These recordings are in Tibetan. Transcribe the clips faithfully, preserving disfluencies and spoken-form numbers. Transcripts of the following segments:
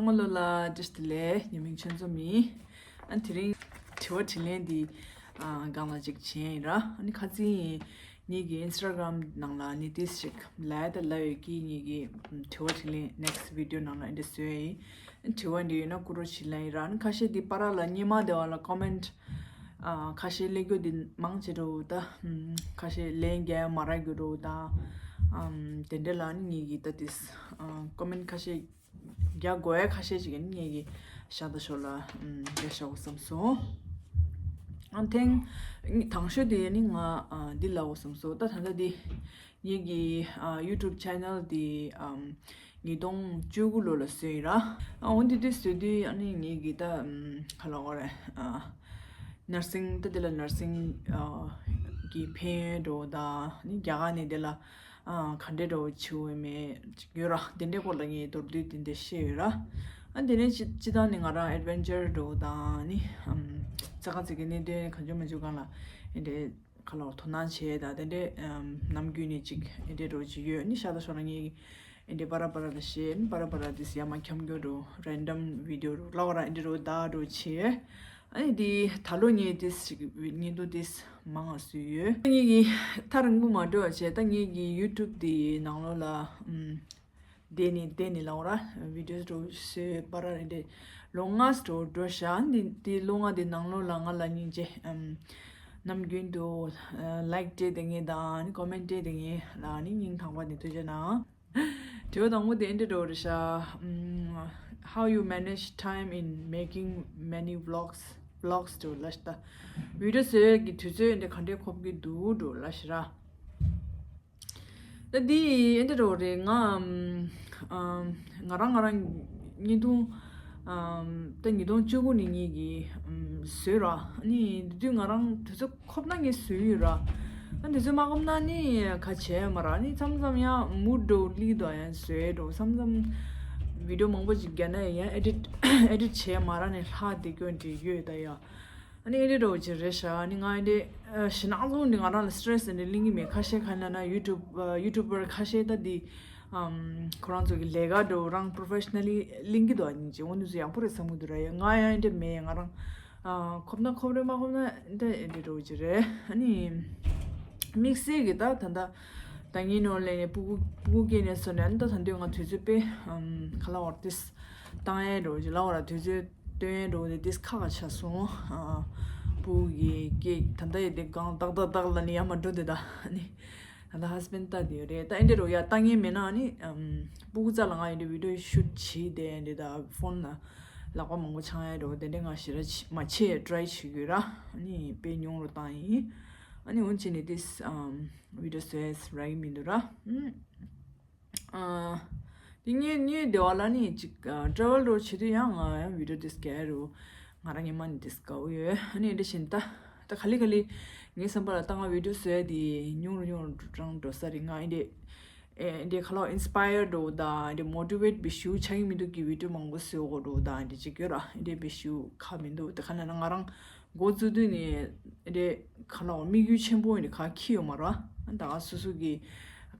ཚང་མ་ལོ་ལ་བཀྲ་ཤིས་བདེ་ལེགས། ཉི་མིང་ཆོས་འཛོམས་ཡིན། ཨ་དེ་རིང་དྲི་བ་དྲིས་ལན་འདི་ཨ་སྒང་ལ་ཅིག་བྱས་ཡིན་ར། ཨ་ནི་ཁ་སང་ངེད་ཀྱི་Instagram་ནང་ལ་ནི་ཏིས་ཞིག་ལབ་ད་ལབ་ཡོད་ཀི། ངེད་ཀྱི་དྲི་བ་དྲིས་ལན་next video་ནང་ལ་འདི་བཟོས་ཡིན། དྲི་བ་འདི་ཡོད་ན་བསྐུར་རོགས་བྱེད་ལབ་ཡིན་ར། ཨ་ནི་ཁ་ཤས་འདི་པར་ལ་སྙེ་མ་དེ་བ་ལ་comment་ཨ་ཁ་ཤས་ལེགས་རྒྱུ་འདི་མང་ཆེ་འགྲོ་ད། ཨམ་ཁ་ཤས་ལན་རྒྱག་མ་རག་རྒྱུ་འགྲོ་ད། ཨམ་དེ་འདྲ་ལ་ནི་ངེད་ཀྱི་ད་ཏིས་ཨ་comment་ཁ་ཤས་རྒྱག་དགོས་ཡ་ཁ་ཤས་ཅིག་ནི་ངེད་ཀྱི་ཤ་ད་ཤོ་ལ་ཨམ་རྒྱག་ཤོག་བསམ་སོང་། ཨ་ཐེངས་དང་ཤོས་དེ་ནི་ང་ཨ་འདི་ལབ་དགོས་བསམ་སོང་། ད་ད་ལྟ་འདི་ངེད་ཀྱི་ཨ་YouTube channel་འདི་ཨམ་ཉིས་སྟོང་བཅུ་དགུ་ལོ་ལ་བཟོས་ཡིན་ར། ཨ་འོ་འདི་དུས་བཟོས་དུས་ཨ་ནི་ངེད་ཀྱི་ད་ཨམ་ག་ལབ་དགོས་རེད། ཨ་nursing་ད་དེ་ལ་nursing་ཨ་གི་ཕན་ཡོན་འགྲོ་ད་ནི་རྒྱ་གར་ནས་དེ་ལ་ཨ་ག་འདྲས་འགྲོ་བྱེད་འོས་མེད་ཅིག་ཡོད་ར། དེ་འདྲས་སྐོར་ལ་ངས་མདོར་བསྡུས་དེ་འདྲས་བཤད་ཡོད་ར། ཨ་དེ་ནས་སྤྱི་སྤྱི་བཏང་ནས་ང་རང་adventure་འགྲོ་དང་ནི་ཨམ་ཚ་ཁ་ཚ་གི་གནད་དོན་གང་བྱུང་མ་བྱུང་སྒང་ལ་ཨེ་འདྲས་ཁ་ལོ་དོ་སྣང་བྱས་དང་དེ་འདྲས་ཨམ་ནམ་རྒྱུན་ནས་ཅིག་ཨེ་འདྲས་འགྲོ་ཅིག་ཡོད་ནི་ཤ་ད་ཤོ་ན་ངས་ཨེ་འདྲས་པ་ར་པ་ར་ལ་བཤད་ནི་པ་ར་པ་ར་དེ་ཡ་མ་འཁྱམ་རྒྱུ་འགྲོ་random video་རུ་ལ་བ་ར་ཨེ་འདྲས་འགྲོ་ད་འགྲོ་བྱས། ཨ་ནི་དེ་ད་ལོ་ངས་དེ་ཞིག་བརྙན་ཐུང་དེ་མང་ང་བཟོས་ཡོད། ངས་ཀྱི་ཐག་རིང་པོ་མ་འགྲོ་བ་བྱས་ད་ངས་ཀྱི་YouTube་དེ་ནང་ལོགས་ལ་ཨམ་བསྡད་ནས་བསྡད་ནས་ལབ་ར་video་འགྲོ་བཟོས་པ་ར་རེད་འདྲ་ལོ་ལྔ་འགྲོ་འགྲོ་ཤག་འདི་འདི་ལོ་ལྔ་འདི་ནང་ལོགས་ལ་ང་ལ་སྙིང་རྗེ་ཨམ་ནམ་རྒྱུན་དུ་like་སྤྲད་དེ་ངས་དང་ནི་comment་སྤྲད་དེ་ངས་ལ་ནི་སྙིང་ཐག་པ་ནས་ཐུགས་རྗེ་གནང་། དྲི་བ་དང་པོ་དེ་འདྲ་འགྲོ་རེད་ཤག་ཨམ། How you manage time in making many vlogs vlogs་འགྲོ་ལ་ཤ་ད་video་བཟོས་ཀྱི་དུས་ཚོད་འདི་ག་འདྲས་འཁོར་གྱི་འདུག་འགྲོ་ལ་ཤ་ར། ད་འདི་ཨེ་འདྲ་འགྲོ་རེད། ང་ཨམ་ང་རང་ང་རང་ཉིས་སྟོང་ཨམ་ད་ཉིས་སྟོང་བཅུ་དགུ་ནས་ངེད་ཀྱི་ཨམ་བཟོས་ར། ཨ་ནི་འདི་དུས་ང་རང་དུས་ཚོད་ཁོབ་ན་ངས་བཟོས་ཡོད་ར། ཨ་འདི་ཚོད་མ་ཁོབ་ན་ནི་ག་བྱས་མ་ར། ཨ་ནི་མཚམས་མཚམས་ཡང་mood་འགྲོ་ལི་དོ་ཡང་བཟོས་འགྲོ་མཚམས་མཚམས་video་མང་པོ་ཅིག་རྒྱག་ན་ཡང་edit edit་བྱས་མ་ར་ནི་ལྷག་དེ་སྐྱོན་དེ་ཡོད་ད་ཡ། ཨ་ནི་ཨེ་འདྲ་འགྲོ་ཅིག་རེད་ཤག་ཨ་ནི་ང་ཨེ་འདྲ་ཞེ་ནང་ཚོ་འདི་ང་རང་ལ་stress་འདི་གླེང་གི་མེད། ཁ་ཤས་ཁ་ན་ན་YouTube YouTuber་ཁ་ཤས་ད་འདི་ཨམ་ཁོ་རང་ཚོ་གི་ལས་ཀ་འགྲོ་རང་professionally་གླེང་གི་འདུག་ཨ་ནི་ཅེ་འོ་འདི་ཚོ་ཡག་པོ་རེད་བསམ་གི་འདུག་ར། ཡ་ང་ཡང་ཨེ་འདྲ་མེད། ང་རང་ཨ་ཁོབ་ན་ཁོབ་རེད་མ་ཁོབ་ན་ད་ཨེ་འདྲ་འགྲོ་ཅིག་རེད། ཨ་ནི་དམིགས་བསལ་གི་ད་ད་ད་ད་ངའི་ནོར་ལས་ནས་སྤུ་གུ་སྤུ་གུ་སྐྱེས་ནས་སོ་ནས་ཨ་ནི་ད་ད་འདོད་ང་དུས་ཚོད་དཔེ་ཨམ་ཁ་ལ་བར་ཏིས་བཏང་ཡས་འགྲོ་ཅིག་ལ་བར་དུས་ཚོད་སྟོན་འགྲོ་དེ་དེས་ཁག་ཁག་ཆགས་སོང་། ཨ་སྤུ་གུ་གི་སྐད་ད་ལྟ་ཡི་དེ་གང་ཏག་ཏག་ཏག་ལ་ནི་ཡ་མ་འགྲོ་དེ་ད་ནི་ད་ལྟ་husband་ལྟ་དེ་ཡོད་རེད། ད་ཨེ་འདྲ་རོ་ཡ་ལྟ་ངན་མེད་ན་ནི་ཨམ་སྤུ་གུ་རྩ་ལ་ང་ཡི་འདྲ་video shoot་བྱེད་དེ་འདྲ་ད་phone་ལ་ལག་པ་མང་པོ་འཆང་ཡ་འགྲོ་དེ་འདྲ་ང་ཞེ་དྲག་མ་བྱེད་try་བྱེད་དགོས་ར། ནི་དཔེ་ཉུང་རུ་བཏང་ཡིན། ཨ་ནི་འོན་ཆེ་ནི་དེས་ཨམ་video་བཟོས་རག་གི་མི་འདུག་ར། ཨ། དེ་ངའི་ངའི་སྡེ་བ་ལ་ནི་ཅིག་ཨ་travel་རོ་བྱེད་དུས་ཡང་ང་ཡང་video་དེ་སྐྱེལ་རོ། ང་རང་ཉི་མ་ནི་དེ་དགའ་བོ་ཡོད། ཨ་ནི་འདི་བཞིན་ད་ད་ག་ལེ་ག་ལེ་ངའི་བསམ་པ་ལ་ད་ང་video་བཟོས་དེ་ཉུང་རུ་ཉུང་རུ་འགྲོ་རང་འགྲོ་ས་རེད། ང་འདི་ཨེ་འདི་ཁ་ལོ་inspire་འགྲོ་དང་འདི་motivate་བི་ཞུ་ཆགས་ཀྱི་མི་འདུག་གི་video་མང་པོ་བཟོ་དགོས་འགྲོ་དང་འདི་ཅིག་ཡོད་ར། འདི་བི་ཞུ་ཁ་མི་འདུག་དེ་ཁ་ན་ན་ང་རང་འགོ་བཙུགས་དུས་ནས་རེད་ཁ་ལོ་དམིགས་ཡུལ་ཆེན་པོ་ཡིན་ཁ་ཁྱི་ཡོད་མ་རེད། ད་ག་སོ་སོ་གི་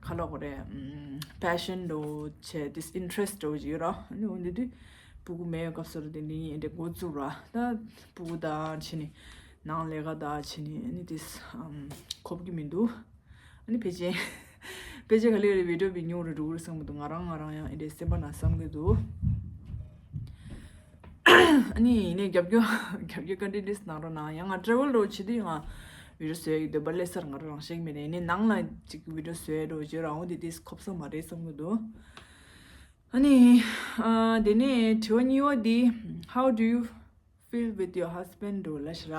ཁ་ལོ་གོ་རེད་passion་འདྲ་བོ་བྱས་དེ་interest་འདྲ་བོ་ཅིག་ཡོད་ར། ཨ་ནི་འོ་འདི་དུས་སྤུ་གུ་མེད་སྐབས་སུ་ར་དེ་འདི་ཡིན་འདྲ་འགོ་བཙུགས་ར། ད་སྤུ་གུ་དང་ཕྱི་ནས་ནང་ལས་ཀ་དང་ཕྱི་ནས་ཨ་ནི་དེ་ཁོབ་ཀྱི་མི་འདུག་ཨ་ནི་ཕལ་ཆེར་ཕལ་ཆེར་ག་ལེ་རེ་video་བི་ཉུང་རུ་འགྲོ་གི་རེད་བསམ་གི་འདུག་ང་རང་ང་རང་ཡང་ཨེ་འདྲའི་སེམས་པ་ན་བསམ་གི་འདུག་ཨ་ནི་ཡིན་ནའི་རྒྱབ་སྐྱོར་རྒྱབ་སྐྱོར་བཀའ་དྲིན་རེད་གནང་རོགས་གནང་། ཡང་ང་travel་རོགས་བྱེད་དུས་ང་video་བཟོ་ཡག་གི་འདོད་པ་སླེབས་སར་ང་རང་རང་ཤེས་མེད་ནས་ཡིན་ནའི་ནང་ལ་ཅིག་video་བཟོ་ཡག་རོགས་བྱེད་རང་འོ་དེ་དེ་ཁོབ་ས་མ་རེད་བསམ་གི་འདུག་ཨ་ནི་ཨ་དེ་ནས་དྲི་བ་གཉིས་པ་འདི། How do you feel with your husband འགྲོ་ལ་ཤི་ར།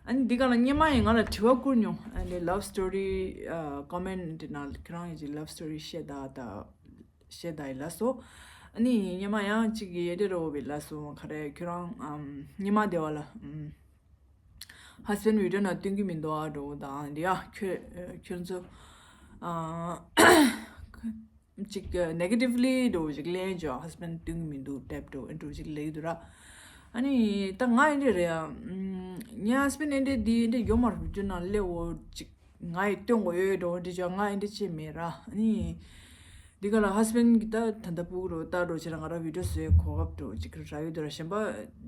ཨ་ནི་འདི་ག་ལ་སྙེ་མ་ཡིན་ང་ལ་དྲི་བ་བསྐུར་མྱོང་། ཨ་ནི་love story་ཨ་comment་འདི་ནང་ཁྱེད་རང་ཡི་ཅིག་love story་བཤད་ད་ད་བཤད་ད་ཡི་ལ་སོ། ཨ་ནི་སྙེ་མ་ཡང་གཅིག་གི་ཡེ་དེ་རོ་བི་ལ་སོ་ག་རེ་ཁྱོད་རང་ཨམ་སྙེ་མ་དེ་བ་ལ་ཨམ་husband་video་ནང་སྟོན་གི་མི་འདུག་ཨ་འགྲོ་དང་འདི་ཨ་ཁྱོད་ཁྱོད་ཚོ་ཨ་ཅིག་negatively་འགྲོ་ཅིག་ལན་ཅོ་husband་སྟོན་གི་མི་འདུག་ཏེབ་འགྲོ་འགྲོ་ཅིག་ལེགས་འདུག་ར། ཨ་ནི་ད་ང་ཨེ་འདྲ་རེད་ཨ། ངའི་husband་ཨེ་འདྲ་འདི་ཨེ་འདྲ་ཡོད་མ་རེད་རྒྱུ་ན་ལེ་འོ་ཅིག་ང་ཡི་སྟོན་དགོས་ཡོད་འགྲོ་འདི་ཅོ་ང་ཨེ་འདྲ་ཅེས་མེད་ར། ཨ་ནི་ འདི་ག་ལ་ཧས་བྷེན་གྱི་ད་ད་ལྟ་སྤུ་གུ་རུ་ལྟ་འགྲོ་བྱེད་ར་ང་ར་བི་ཌིའོ་བཟོས་གོ་སྐབས་འགྲོ་ཅིག་རག་ཡོད་དུ་ར་གཞན་པ་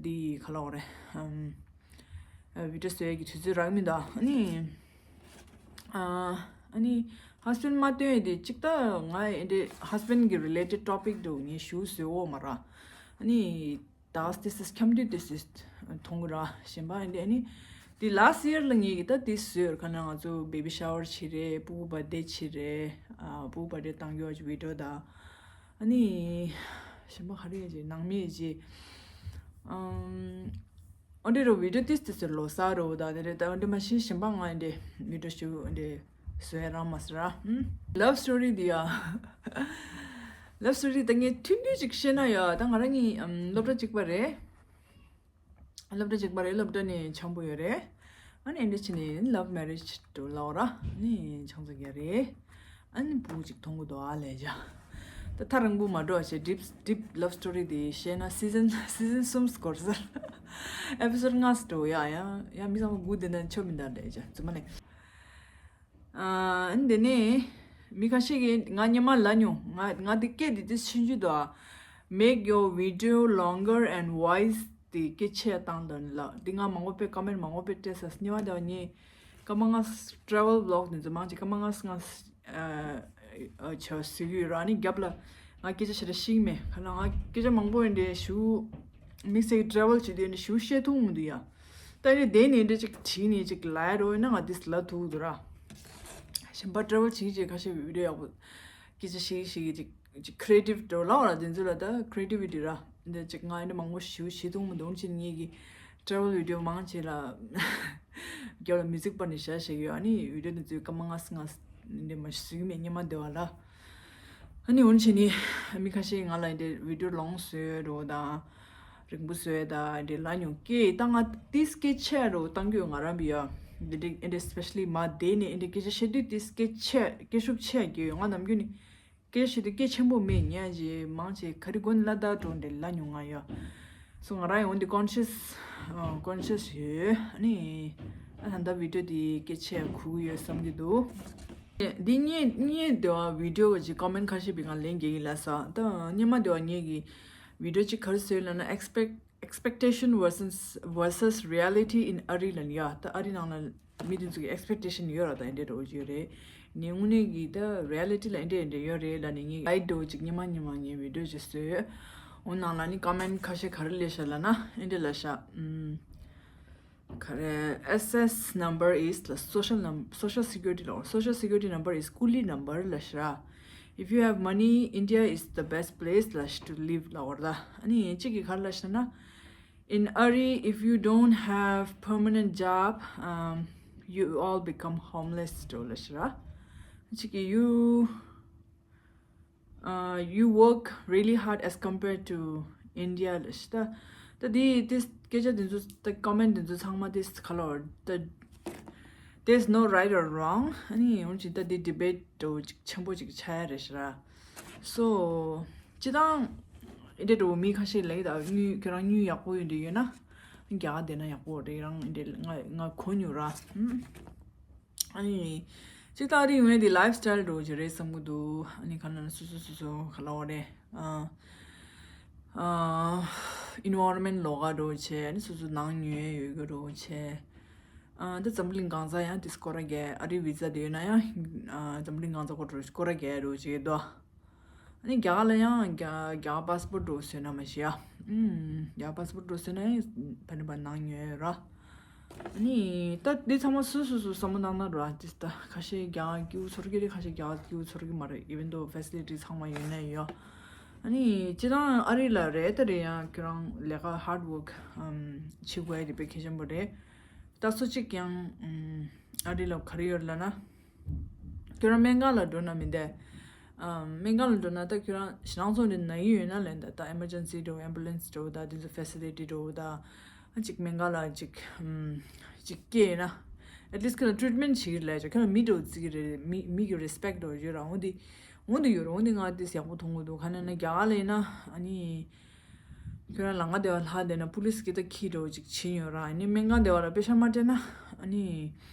འདི་ག་ལ་འོ་རེད། ཨམ། བི་ཌིའོ་བཟོས་ཀྱི་དུས་ཚོད་རག་མི་འདུག་ཨ་ནི། ཨ་ནི་ཧས་བྷེན་མ་སྟོན་ཡས་དེ་གཅིག་ད་ང་ཨེ་འདྲེ་ཧས་བྷེན་གྱི་རི་ལེ་ཊེཌ་ཊོ་པིག་འགྲོ་ངས་ཞུ་བཟོས་འོ་མ་ར། ཨ་ནི། ད་ཏིས་ཏིས་ཁྱམ་དུས་ཏིས་ཏིས་མཐོང་གི་ར་གཞན་པ་ཨེ་འདྲེ་ཨ་ནི། དེ་ལ་སི་ཡར་ལ་ངེད་ཀྱི་ད་དེ་བཟོས་ཁ་ན་ང་ཚོ་བེ་བི་ཤ་ཝར་བྱེད་རེད། སྤུ་གུ་བར་ཌེ་བྱེད་རེད། ཨ་སྤུ་གུ་བར་ཌེ་བཏང་རྒྱུ་བ་ཅིག་བི་ཌིའོ་ད། ཨ་ནི། གཞན་པ་ག་རེ་ཡིན་ཅེ་ནང་མི་ཡིན་ཅེ། ཨམ། ཨོ་འདྲེ་རོ་བི་ཌིའོ་ཏིས་ཏིས་ལོ་གསར་རོ་ད་དེ་རེད་ད་ཨོ་འདྲེ་མ་ཤེས་གཞན་པ་ང་ཨེ་འདྲེ་བི་ཌིའོ་ཞུ་ཨེ་འདྲེ། བཟོས་རང་མ་ཟེར་ར། ལབ་སི་ཊོ་རི་འདི་ཡ། ལབ་སི་ཊོ་རི་ད་ངས་ཐུང་ཐུང་ཅིག་བཤད་ན་ཡ་ད་ང་རང་གཉིས་ཨམ་སློབ་གྲྭ་གཅིག་པ་རེད། སློབ་གྲྭ་གཅིག་པ་རེད། སློབ་གྲྭ་ནས་འཆམ་པོ་ཡོད་རེད། ཨ་ནི་ཨེ་འདྲ་བྱས་ནས་ལབ་མེ་རེཇ་དུ་ལབ་ར། ཨ་ནི་ཆང་ཚ་རྒྱ་རེད། ཨ་ནི་བུ་གཅིག་མཐོང་གི་འདུག་ཨ་ལས་ཇ། ད་ཐག་རིང་པོ་མ་འགྲོ་བ་བྱས་ཌིབ་ཌིབ་ལབ་སི་ཊོ་རི་དེ་བཤད་ན་སི་ཛན་སི་ཛན་གསུམ་སྐོར་ཟེར། ཨེ་པི་སོ་ཌི་ལྔ་སི་འགྲོ་ཡ་ཡང་ཡང་མི་ཚང་མ་སྒུག་བསྡད་ན་ཆོ་མི་འདར་ལས་ཇ་རྫུན་མ་ལས། ཨ་འདི་ནས་མི་ཁ་ཤས་ཀྱིས་ང་སྔོན་མ་ལབ་མྱོང་། ང་ང་འདི་སྐད་འདི་དེ་ཆུང་ཆུང་དུ་ཨ། Make your video longer and voice དེ་སྐད་ཆེ་བཏང་དང་ལབ། འདི་ང་མང་པོ་དཔེ་ཀོ་མེན་མང་པོ་དཔེ་སྤྲད་ས། སྔོན་མ་དེ་བ་ངས་སྐར་མ་ལྔ་ཊ་རེ་ཝལ་བི་ལོག་འདི་ཚོ་མང་ཆེ་སྐར་མ་ལྔ་ལྔ་ཨ་ཨ་བྱ་ཟེར་གྱི་ཡོད་ར། ནི་རྒྱབ་ལ་ང་སྐད་ཆ་ཞེ་དྲག་ཤེས་ཀྱི་མེད། ག་ལ་ང་སྐད་ཆ་མང་པོ་ཡིན་འདྲ་ཞུ། དམིགས་བསལ་གྱི་ཊ་རེ་ཝལ་བྱེད་དུས་ཡིན་འདྲ་ཞུ་བཤད་ཐུབ་མི་འདུག་ཡ། ད་ནི་དེ་ནས་འདྲ་ཅིག་བྲིས་ནས་ཅིག་ལབ་རོགས་ཡིན་ན་ང་དེ་ལབ་ཐུབ་འདུག་ར། གཞན་པ་ཊ་རེ་ཝལ་བྱེད་ཀྱི་ཁ་ཤས་བི་ཌིའོ་ཡག་པོ་སྐད་ཆ་བཤད་ཀྱི་བཤད་ཀྱི་ཅིག་ཅིག་ཁི་རེ་ཊིབ་འགྲོ་ལབ་ར། དེ་ཚོ་ལ་ད་ཁི་རེ་ཊི་བི་ཊི་ར། འདི་ཅིག་ང་ཡིན་འདྲ་མང་པོ་ཞུ་བྱེད་ཐུབ་མི་འདུག་ཕྱིན་ངེད་ཀྱི་ཊ་རེ་ཝལ་བི་ཌིའོ་མང་ཆེ་ལ་རྒྱབ་ལ་མིའུ་ཟིག་པར་ནས་བཞག་བཞག་ཡོད། ཨ་ནི་བི་ཌིའོ་དེ་ཚོའི་སྐར་མ་ལྔ་ལྔ་འདྲ་མ་བཟོས་ཀྱི་མེད་སྔོན་མ་དེ་བ་ལ། ཨ་ནི་འོན་ཆེ་ནི་མི་ཁ་ཤས་ང་ལ་འདི་བི་ཌིའོ་ལོང་བཟོས་རོགས་དང་། རིང་པོ་བཟོས་དང་འདི་ལ་ཉུང་སྐད་བཏང་ང་ཏིས་སྐད་ཆེ་རོགས་བཏང་རྒྱུ་ང་རང་བི་ཡ། འདི་འདྲ་ཨེ་འདྲ་སི་པེ་ཤ་ལི་མ་དེ་ནི་ཨེ་འདྲ་སྐད་ཆ་བཤད་དུས་ཏིས་སྐད་ཆེ་སྐད་ཤུགས་ཆེ་རྒྱུ་ཡོད། ང་ནམ་རྒྱུན་ནི་སྐད་བཤད་དུས་སྐད་ཆེན་པོ་མེད་ཉན་ཅེ་མང་ཆེ་ག་རི་གོན་ལ་ད་འགྲོ་འདྲ་ལ་ཉུང་ང་ཡ། སོ་ང་རང་ཡང་འདི་ཀོན་ཤི་ཡས་ཀོན་ཤི་ཡས་ཡོད། ཨ་ནི་ཨ་ད་ལྟ་བི་ཌིའོ་འདི་སྐད་ཆ་གུ་གུ་ཡོད་བསམ་གྱི་འདུག་འདི་ངས་ངས་འདི་བ་བི་ཌིའོ་གི་ཀོ་མེན་ཁ་ཤས་པའི་ང་ལན་རྒྱག་གི་ལ་ས། ད་སྔོན་མ་འདི་བ་ངས་ཀྱི་བི་ཌིའོ་ཅིག་ག་རེ་བཟོས་ལབ་ན་expect expectation versus versus reality in ཨ་རི་ལ་ཡ། ད་ཨ་རི་ནང་ལ་མི་དེ་ཚོ་གི་ཨེག་སི་པེག་ཊེ་ཤན་ཡོད་ར། ད་ཨེ་འདྲ་འདྲ་བོ་ཅིག་ཡོད་རེད། ནི་དངོས་གནས་ཀྱི་ད་རི་ཡ་ལི་ཊི་ལ་ཨེ་འདྲ་ཨེ་འདྲ་ཡོད་རེད་ལབ་ནི་ངས་གའིཌ་འདྲ་བོ་ཅིག་སྔོན་མ་སྔོན་མ་ངས་བི་ཌིའོ་ཅིག་བཟོས་ཡོད། འོ་ནང་ལ་ནི་ཀོ་མེན་ཁ་ཤས་ག་རེ་སླེབས་ཤག་ལབ་ན་ཨེ་འདྲ་ལབ་ཤག་ཨམ། ག་རེ། S S number is ལ་social num- social security ལ། social security number is ཀུ་ལི་number ལབ་ཤག་ར། If you have money, India is the best place ལབ་ཤག to live ལབ་པ་རེད། ཨ་ནི་གཅིག་གིས་ག་རེ་ལབ་ཤག་ན། In ཨ་རི, if you don't have permanent job, um, you all become homeless འགྲོ་ལབ་ཤག་ར། གཅིག་གིས་you, uh, you work really hard as compared to India ལབ་ཤག་ད། ད་དེ་དེ་སྐད་ཆ་དེ་ཚོ་ད་ཀོ་མེན་དེ་ཚོ་ཚང་མ་དེ་ག་ལོར་ད། There's no right or wrong. ཨ་ནི་འོན་ཅིག་ད་དེ་ཌི་བེཊ་འདྲ་བོ་ཅིག་ཆེན་པོ་ཅིག་ཆགས་ཡ་རེད་ཤག་ར། སོ། སྤྱིར་བཏང་ཨེ་འདྲ་འདྲ་བོ་མི་ཁ་ཤས་ལབ་ཀྱི་ད་དངུལ་ཁྱོད་རང་དངུལ་ཡག་པོ་ཡོད་འདྲ་ཡོད་ན་རྒྱ་གར་བསྡད་ན་ཡག་པོ་རེད། རང་ཨེ་འདྲ་ང་ང་གོ་མྱོང་ར། ཨུམ། ཨ་ནི་སྤྱིར་བཏང་ཨ་རི་ཡོང་ཡ་དེ་ལའིཕ་སི་ཊལ་འདྲ་བོ་ཅིག་རེད་བསམ་གྱི་འདུག་ཨ་ནི་ག་ལ་ན་སོ་སོ་སོ་སོ་ག་ལབ་དགོས་རེད། ཨ་ཨ་ཨེན་ཝའེ་རོན་མེན་ཊི་ལོགས་ཀ་འདྲ་བོ་བྱས། ཨ་ནི་སོ་སོ་ནང་ཉོ་ཡ་ཡོད་རྒྱུ་འདྲ་བོ་བྱས། ཨ་ད་འཛམ་གླིང་གང་ས་ཡང་དེ་སྐོར་ར་རྒྱག་ཨ་རི་བི་ཛ་དེ་ཡོད་ན་ཡང་ཨ་འཛམ་གླིང་གང་ས་སྐོར་སྐོར་ར་རྒྱག་རོགས་བྱེད་དོ། ཨ་ནི་རྒྱ་གར་ལ་ཡང་རྒྱ་རྒྱ་གར་པཱ་སི་པོར་ཊི་འདྲ་བོ་བཟོས་ན་མ་ཤེས་ཡ། ཨུམ། རྒྱ་གར་པཱ་སི་པོར་ཊི་འདྲ་བོ་བཟོས་ན་ཡང་ཕ་ནི་པ་ནང་ཉོ་ཡ་ཡོད་ར། ཨ་ནི་ད་འདི་ཚང་མ་སོ་སོ་སོ་བསམ་བློ་བཏང་ན་ར་ཏིས་ད་ཁ་ཤས་རྒྱ་གར་སྐྱིད་པོ་ཚོར་གི་རེད། ཁ་ཤས་རྒྱ་གར་སྐྱིད་པོ་ཚོར་གི་མ་རེད། even though facility ཚང་མ་ཡོད་ན་ཡོད། ཨ་ནི་སྤྱིར་བཏང་ཨ་རི་ལ་རེད་ད་རེད་ཡང་ཁྱོད་རང་ལས་ཀ་ཧར་ཌི་ཝརྐ་ཨམ་བྱེད་དགོས་ཡ་དེ་དཔེ་གལ་ཆེན་པོ་རེད། ད་སོ་གཅིག་ཡང་ཨམ་ཨ་རི་ལ་ག་རེ་ཡོད་ལབ་ན། ཁྱོད་རང་སྨན་ཁང་ལ་འགྲོ་ན་མི་འདས། ཨམ་སྨན་ཁང་ལ་འགྲོ་ན་ད་ཁྱོད་རང་ཞེ་སྡང་ཚོ་འདི་ན་གི་ཡོད་ན་ལན་ད་ད་ཨེ་མར་ཇེན་སི་འགྲོ་ཨེམ་བུ་ལེན་སི་འགྲོ་ད་དེ་ཚོ་ཕེ་སི་ལི་ཊི་འགྲོ་ད། ཨ་ཅིག་སྨན་ཁང་ལ་ཅིག་ཨམ་ཅིག་སྐྱེས་ཡོད་ན། at least ཁྱོད་རང་ཊི་རིཊ་མེན་ཊི་བྱེད་ཀྱི་རེད་ལབ་ཅིག་ཁྱོད་རང་མི་འགྲོ་བརྩི་གི་རེད། མི་མི་གི་རེ་སི་པེག་ཊི་འགྲོ་ཡོད་ར། འོ་འདི་འོ་འདི་ཡོད་ར། འོ་འདི་ང་དེ་ཡག་པོ་མཐོང་གི་འདུག་ག་ནས་ན་རྒྱ་གར་ལ་ཡིན་ན་ཨ་ནི། ཁྱོད་རང་ལམ་ཁ་དེ་བ་ལྷག་བསྡད་ན་པུ་ལིས་ཀྱིས་ད་ཁྱི་འདྲ་བོ་ཅིག་བྱིན་ཡོད་ར། ཨ་ནི་སྨན་ཁང་དེ་བ་ལ་པེ་ཤ་མ་སྤྲད་ན་ཨ་ནི་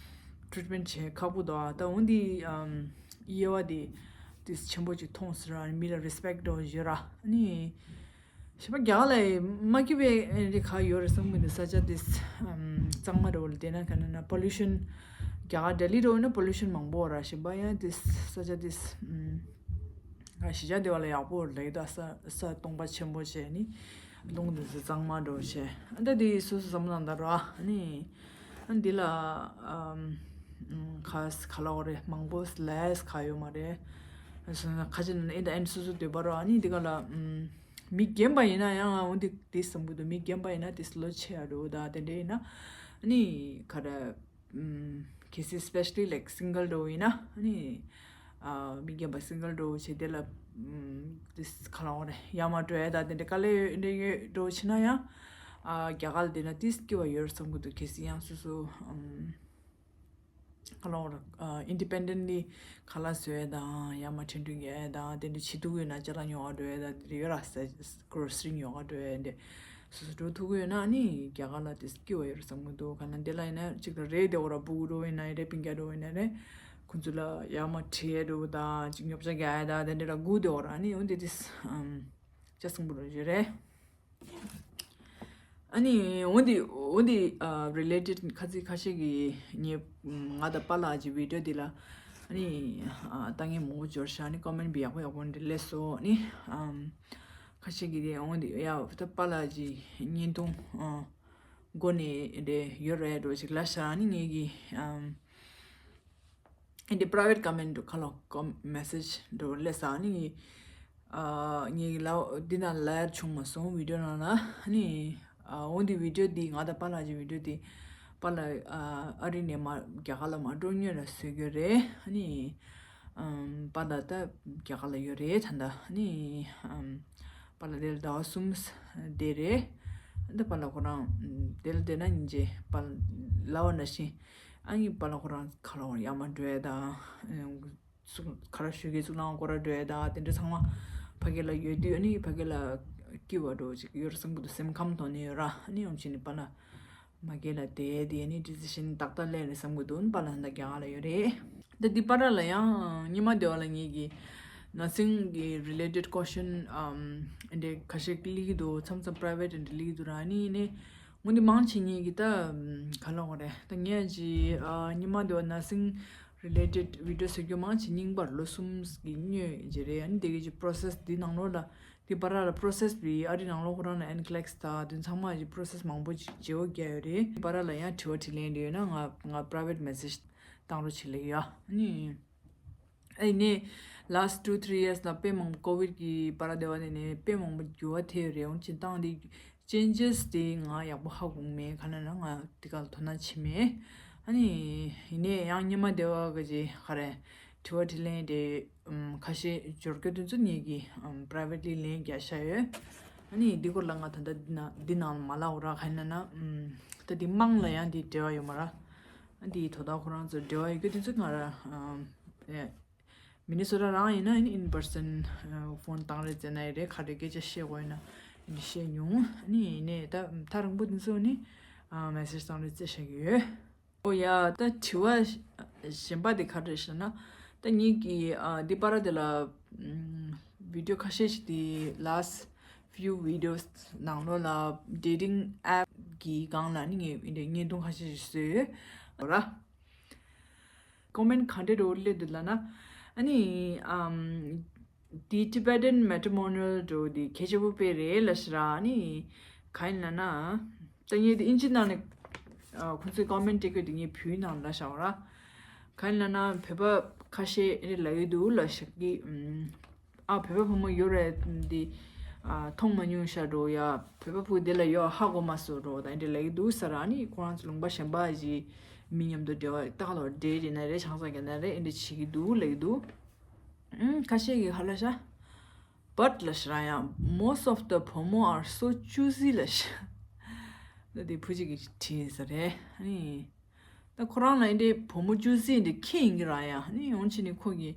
ཊི་རིཊ་མེན་ཊི་བྱེད་ཁག་པོ་འདུག་ཨ་ད་འོ་འདི་ཨམ་དབྱེ་བ་དེ་ ཏིས་ཆེན་པོ་ཅིག་མཐོང་ཟེར་ར། མི་ལ་རེ་སི་པེག་འདྲ་བོ་ཡོད་ར། ཨ་ནི་ཞེས་པ་རྒྱ་གར་ལ་མ་སྐྱིད་པའི་ཨེ་རི་ཁ་ཡོད་རེད་བསམ་གི་འདུག་ས་ཆ་ཏིས་གཙང་མ་འདྲ་བོ་ལ་བསྡད་ན་ག་ན་ན་པོ་ལུ་ཤན། རྒྱ་གར་ལྡི་ལི་འདྲ་བོ་ན་པོ་ལུ་ཤན་མང་པོ་ར། ཞེས་པ་ཡང་ཏིས་ས་ཆ་ཏིས་ཨ་གཞིས་ཆགས་སྡེ་བ་ལ་ཡག་པོ་རེད་ད། ས་ས་སྟོང་པ་ཆེན་པོ་བྱས་ནི་རླུང་འདི་ཚོ་གཙང་མ་འདྲ་བོ་བྱས། ཨ་ད་འདི་སོ་སོ་བསམ་བློ་བཏང་ད་ར། ཨ་ནི་ཨ་འདི་ལ་ཨམ་ཁ་ཁ་ལ་འོ་རེད། མང་པོ་ལས་ཁ་ཡོད་མ་རེད། ཁ་ཅིག་ཨེ་ད་ཨེན་སོ་སོ་འདོད་པ་ར། ཨ་ནི་འདི་ག་ལ་ཨམ་མི་རྒན་པ་ཡིན་ན་ཡང་འོ་འདི་འདི་བསམ་གི་འདུག་མི་རྒན་པ་ཡིན་ན་དེ་སློ་ཆེ་ཡ་འགྲོ་ད། དེ་འདྲ་ཡིན་ན་ཨ་ནི་ཁ་ར་གལ་སྲིད་especially like single འགྲོ་ཡིན་ན་ཨ་ནི་ཨ་མི་རྒན་པ་single འགྲོ་བྱེད་དེ་ལ་ཨམ་དེ་ཁ་ལ་འོ་རེད། ཡར་མར་འགྲོ་ཡ་ད་དེ་འདྲ་དཀའ་ལས་ཡོད་འདྲ་ཡོད་འགྲོ་བྱེད་ན་ཡང་ཨ་རྒྱ་གར་ལ་བསྡད་ན་ཏིས་སྐྱིད་པ་ཡོད་བསམ་གི་འདུག་གལ་སྲིད་ཡང་སོ་སོ་ཨམ་ཁ་ལ་འོ་རེད། ཨ་independently ཁ་ལག་བཟོ་ཡ་དང་ཡར་མར་ཁྲིན་ཏུ་ཡ་ཡ་དང་དེ་འདྲ་བྱེད་ཐུབ་ཀྱི་ཡོད་ན་ཅ་ལག་ཉོ་བ་འགྲོ་ཡ་ད་དེ་འདྲ་ཡོད་ར། ས་grocery ཉོ་བ་འགྲོ་ཡ་འདྲ་སོ་སོ་འགྲོ་ཐུབ་ཀྱི་ཡོད་ན་ཨ་ནི་རྒྱ་གར་ལ་དེ་སྐྱིད་པ་ཡོད་རེད་བསམ་གྱི་འདུག་ག་ན་འདི་ལ་ཡིན་ན་གཅིག་ལ་རེད་དེ་འོ་ར། སྤུ་གུ་འགྲོ་ཡིན་ན་རེད། སྤུན་ཀྱག་འགྲོ་ཡིན་ན་རེད། ཁོང་ཚོ་ལ་ཡར་མར་ཁྲིད་ཡ་འགྲོ་དང་ཅིག་ཉོ་ཆ་རྒྱག་ཡ་དང་དེ་འདྲ་ལ་སྒུག་དེ་འོ་ར། ཨ་ནི་འོ་འདི་དེ་ལྕགས་སྲིན་པོ་ར་ཞིག་རེད། ཨ་ནི་འོ་འདི་འོ་འདི་ཨ་related ཁ་ཚིག་ཁ་ཤས་ཀྱིས་ངས་ང་དང་པཱ་ལགས་ཀྱི་video འདི་ལ་ཨ་ནི་ཨ་ལྟ་མཁན་མང་པོ་འབྱོར་ཤག་ཨ་ནི་comment བི་ཡག་པོ་ཡག་པོ་འདི་སླེབས་སོང་། ཨ་ནི་ཨམ་ཁ་ཤས་ཀྱིས་དེ་འོ་འདི་ཡ་ད་པཱ་ལགས་ཀྱི་བརྙན་ཐུང་ཨ་སྒོ་ནས་འདི་ཡོད་རེད་འགྲོ་ཞིག་ལབ་ཤག་ཨ་ནི་ངས་ཀྱི་ཨམ། ཨ་འདི་private comment འགྲོ་ཁ་ལོ་ཀོམ་message འགྲོ་སླེབས་ས་ནི། ཨ་ངས་ལ་འདི་ན་ལར་བྱུང་མ་སོང་video ནང་ལ་ནི། ཨ་འོ་འདི་video འདི་ང་དང་པཱ་ལགས་ཀྱི་video འདི་པཱ་ལགས་ཨ་ཨ་རི་ནས་མ་རྒྱ་གར་ལ་མ་འགྲོ་སྔོན་ལ་བཟོས་རྒྱུ་རེད་ནི། ཨམ་པཱ་ལགས་ད་རྒྱ་གར་ལ་ཡོད་རེད་ད་ལྟ་ནི། ཨམ་པཱ་ལགས་དེར་ཟླ་བ་གསུམ་བསྡད་རེད། ད་པཱ་ལགས་ཁོ་རང་དེར་བསྡད་ན་ཉིན་རྗེས་པཱ་ལགས་ལ་བ་ན་བཞིན། ཨ་ནི་པཱ་ལགས་ཁོ་རང་ཁ་ལོ་ཡར་མར་འགྲོ་ཡ་དང་། ཚུགས་ག་ར་ཞུ་གི་ཚུགས་ལའང་སྐོར་ར་འགྲོ་ཡ་དང་དེ་འདྲ་ཚང་མ་ཕ་གི་ལ་ཡོད་དུས་ཨ་ནི་ཕ་གི་ལ་སྐྱིད་པ་འགྲོ་ཅིག་ཡོད་རེད་བསམ་གི་འདུག་སེམས་ཁམས་ཐོག་ནས་ཡོད་ར། ཨ་ནི་ཡོང་ཕྱིན་ནི་པཱ་ལགས་མ་གི་ལ་དེ་དེ་ཨ་ནི་decision ཏག་ཏག་ལེན་རེད་བསམ་གི་འདུག་ཨ་ནི་པཱ་ལགས་ད་རྒྱ་གར་ལ་ཡོད་རེད། ད་འདི་པཱ་ལགས་ལ་ཡང་ཉི་མ་དེ་བ་ལ་ངེད་ཀྱི་nursing གི་related question ཨམ་འདྲ་ཁ་ཤས་ཀླིག་གི་འདུག་མཚམས་མཚམས་private འདྲ་ཀླིག་གི་འདུག་ར། ཨ་ནི་ནི། འོ་འདི་མང་ཆེ་ངེད་ཀྱི་ད་ག་ལ་འོ་རེད། ད་ངས་ཀྱི་ཨ་ཉི་མ་འདི་བ་nursing related video བཟོ་རྒྱུ་མང་ཆེ་རྙིང་པར་ལོ་གསུམ་གྱི་སྔོན་གྱི་རེད། ཨ་ནི་དེ་གི་ཀྱི་process འདི་ནང་ལོགས་ལ་འདི་བར་ལ་process བི་ཨ་རི་ནང་ལོགས་ཁོ་རང་ལ་NCLEX ད་དོན་ཚང་མ་ཀྱི་process མང་པོ་ཅིག་བརྗེ་བོ་བརྒྱབ་ཡོད་རེད། བར་ལ་ཡང་དྲི་བ་དྲིས་ལན་འདི་ཡོད་ན་ང་ང་private message བཏང་རོགས་བྱེད་ལེ་ཡ། ཨ་ནི། ཨ་ནི་last two three years ལ་དཔེ་མང་པོ་COVID གི་བར་དེ་བ་དེ་ནས་དཔེ་མང་པོ་འགྱུར་བ་ཐེབས་ཡོད་རེད། འོན་ཀྱང་ཏང་དེ་changes དེ་ང་ཡག་པོ་ཧ་གོ་མེད། ག་ན་ན་ང་དེ་ག་ལ་དོ་སྣང་བྱེད་མེད། ཨ་ནི་ཡིན་ནའི་ཡང་ཉི་མ་དེ་བ་ག་ཅི་ག་རེ་དྲི་བ་དྲིས་ལན་དེ་ཁ་ཤས་འབྱོར་རྒྱུ་དེ་ཚོ་ངེད་ཀྱིས་privately ལན་རྒྱག་བཞག་ཡོད། ཨ་ནི་འདི་སྐོར་ལ་ང་ད་ལྟ་འདི་ན་འདི་ནང་ལ་མ་ལབ་ར། ག་ན་ན་ད་འདི་དམངས་ལ་ཡང་འདི་འབྲེལ་བ་ཡོད་མ་ར། ཨ་འདི་དོ་བདག་ཁོ་རང་ཚོ་འབྲེལ་བ་ཡོད་རྒྱུ་དེ་ཚོ་ང་ར་ཨ་ཨེ། མི་ནི་སོ་ཊ་རང་ཡིན་ན་ཨ་ནི་in person ཕོན་བཏང་རེས་བྱས་ན་ཡི་རེད། ག་རེ་སྐད་ཆ་བཤད་དགོས་ཡིན་ན་ཨ་ནི་བཤད་མྱོང་། ཨ་ནི་ཡིན་ནའི་ད་ཐག་རིང་པོ་དེ་ཚོ་ནི་ཨ་message བཏང་རེས་བྱས་བཞག་གི་ཡོད། ཨོ་ཡ་ད་དྲི་བ་གཞན་པ་དེ་ག་རེ་ཞེ་ན། ད་ངེད་ཀྱིས་ཨ་འདི་པར་དེ་ལ་video ཁ་ཤས་ཤིག་དེ་last few videos ནང་ལོགས་ལ་dating app གི་སྒང་ལ་ནི་ངས་འདི་བརྙན་ཐུང་ཁ་ཤས་ཤིག་བཟོས་ཡོད་ར། comment ག་འདྲ་འདྲ་བོ་སླེབས་འདུག་ལབ་ན། ཨ་ནི་ཨམ་འདི་Tibetan matrimonial འདྲ་བོ་འདི་གལ་ཆེན་པོ་དཔེ་རེད་ལབ་ཤག་ར། ཨ་ནི་ག་ཡིན་ལབ་ན། ད་ངས་འདི་ཨིན་ཇི་ནང་ནས་ཨ་ཁོང་ཚོས་comment སྤྲད་གི་འདི་ངས་བོད་ནང་ལབ་ཤག་ར། ག་ཡིན་ལབ་ན་བོད་པ་ཁ་ཤས་ཨེ་ལབ་ཀྱི་འདུག་ལབ་ཤག་གི་ཨམ། ཨ་བོད་པ་བུ་མོ་ཡོད་རེད་འདི། ཨ་མཐོང་མ་མྱོང་ཤག་འགྲོ་ཡ། བོད་པ་བུ་འདི་ལ་ཡོད་ཧ་གོ་མ་སོང་འགྲོ་ད་འདི་ལབ་ཀྱི་འདུག་ཟེར། ཨ་ནི་ཁོ་རང་ཚོ་ལུང་པ་གཞན་པ་ཞིག་མི་མཉམ་དུ་འབྲེལ་བ་ཏག་ལོ་འབྲེལ་རེད་ན་རེད་ཆང་ས་ག་ན་རེད་འདི་བྱེད་ཀྱི་འདུག་ལབ་ཀྱི་འདུག་ཨུམ་ཁ་ཤས་ཀྱིས་ཧ་ལ་ཤ། But ལབ་ཤག་ར་ཡང་most of the བུ་མོ are so choosy ལབ་ཤག་ད་འདི་བུ་གཅིག་གིས་བྲིས་ཟེར་རེད། ཨ་ནི། ད་ཁོ་རང་ལ་ཨེ་འདྲའི་བུ་མོ་ཅུ་སི་ཨེ་འདྲའི་ཁེངས་ཡིན་གྱི་ར་ཡ། ནི་ཡོང་ཕྱིན་ནི་ཁོ་གི་